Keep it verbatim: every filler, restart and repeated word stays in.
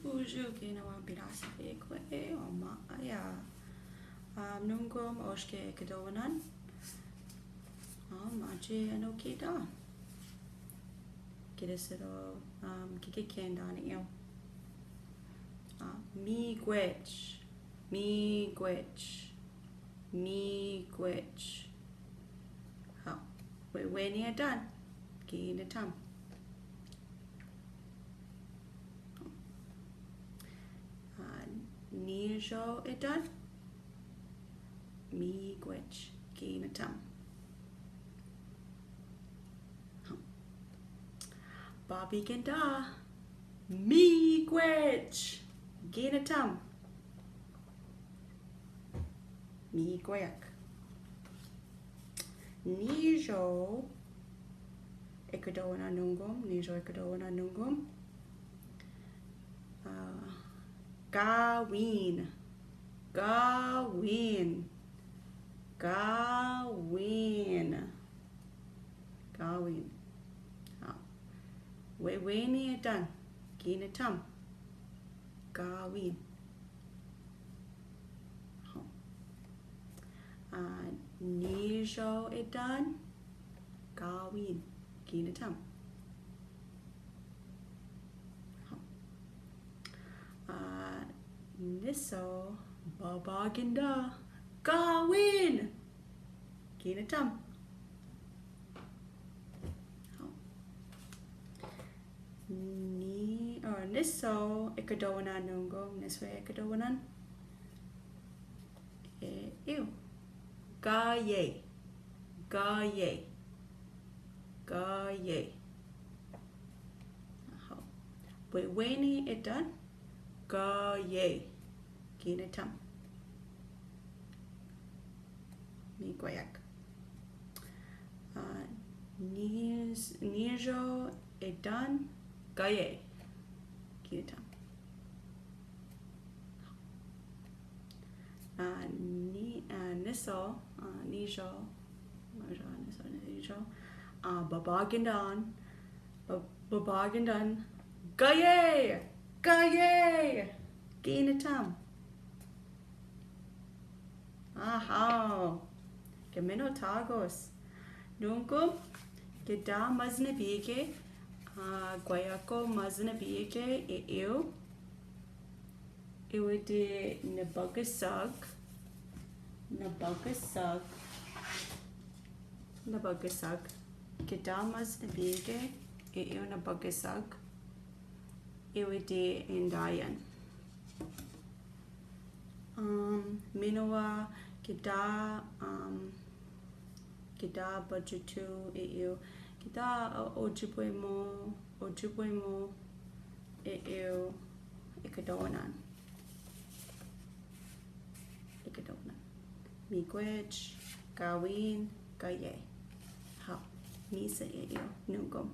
Uju kinawa pilasi pe kwe o ma aya. Um, nungom oske kedowanan. Um, aje ano kida. Kida sero, um, kikikenda ni yo. Uh, miigwech. Miigwech. Miigwech. Haw. Wewene edan. Ginatam. Uh, nijo edan. Miigwech. Ginatam. Haw. Babagenda. Miigwech. Ginatam. Miigwech. Nijo e kedowanan nungom, nijo e kedowanan nungom. Uh, gawin. Gawin. Gawin. Gawin. Haw. Wewene edan. Ginatam. Gawin. Haw. Uh, nijo edan. Gawin. Ginatam. Haw. Uh, niso, babagenda. Gawin. Ginatam. Haw. Ni, oh, niso e kedowanan nungom, niso e kedowanan. E, ew. Gayay. Gayay. Gayay. Haw. Wewene edan. Gayay. Ginatam. Miigwech. Uh, nis-, nijo edan. Gayay. Ginatam. Uh, ni, uh, niso, uh, nijo, niso, nijo, uh, babagendan, ba-, babagendan, gayay, gayay, ginatam. Aha. Kamino tagos. Nungkun, keda mas nabige, uh, guaiako mas nabige, e eu. Ewi di nabagsak, nabagsak, nabagsak. Keda mas nabige, e eu nabagsak. Ewi di Indayan. Um, minowa keda, um, keda bajutu e eu. Keda, uh, ojibwemo, ojibwemo e eu, e kedowanan. E kedowanan. Miigwet, gawin, gayay. Haw, nisa e eu, nungkun.